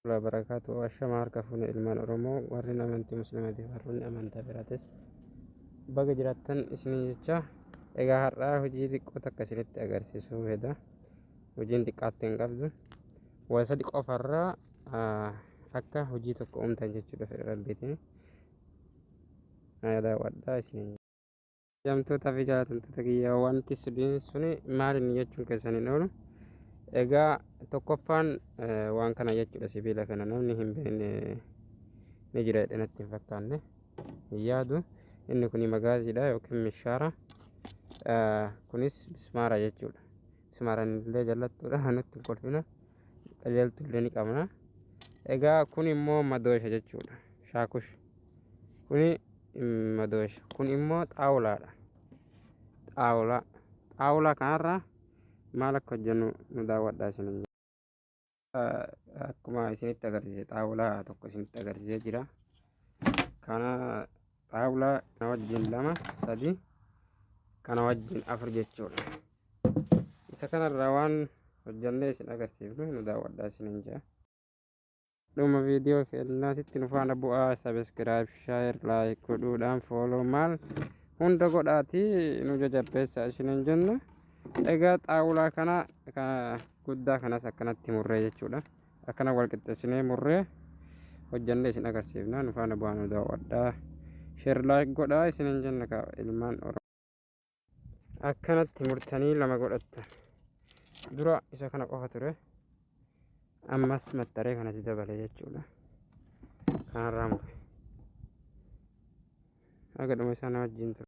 Warahmatullahi wabarakatuh. Ashama harka fuune ilmaan Oromoo, warreen amantii musliimaatiif warroonni amantaa biraatis baga jiraattan isiniin jecha. Egaa har'aa hojii xiqqoo takka isinitti agarsiisuu fedha. Hojiin xiqqaatti hin qabdu. Waa sadi qofarraa akka hojii tokko uumtan jechuudha fedha Rabbiitiin. Na daawwadhaa isiniin. Kabajamtootaa fi jaalatamtoota kiyya, wanti sadiin suni maal inni jechuun keessan hin oolu. Egaa tokkoffaan waan kana jechuudha. Sibiila kana namni hin beekne ni jira jedhee natti hin fakkaanne, hin yaadu. Inni kun magaaziidha yookiin mishaara. Kunis bismaara jechuudha. Bismaaraan illee jallattuudha, nutti hin kolfina, qajeeltu illee ni qabna. Egaa kun immoo madoosha jechuudha. Shaakush. Kuni madoosha. Kun immoo xaawulaadha. Xaawulaa. Xaawulaa kanarraa maal akka hojjennu nu daawwadhaa isiniin. Akkuma isinitti agarsiise, xaawulaa tokko isinitti agarsiisee jira. Kana xaawulaa kana wajjin lama, sadi, kana wajjin afur jechuudha. Isa kanarraa waan hojjennee isin agarsiifnu nu daawwadhaa isiniin jedha. Dhuma viidiyoo keenyaatitti nu faana bu'aa. Subscribe, share, like godhuudhaan, follow maal hunda godhaatii nu jajjabeessa isiniin jenna. Egaa xaawulaa kana guddaa kanas akkanatti murree jechuudha. Akkana wal qixxeessinee murree hojjannee isin agarsiifna. Nu faana bu'aa, nu daawwadhaa. Share, like godhaa isiniin jenna ilmaan Oromoo. Akkanatti murtanii lama godhatta. Dura isa kana qofa ture. Ammas maxxaree kanatti dabale jechuudha. Kanarraa mure. Haga dhuma isaa na wajjin ture.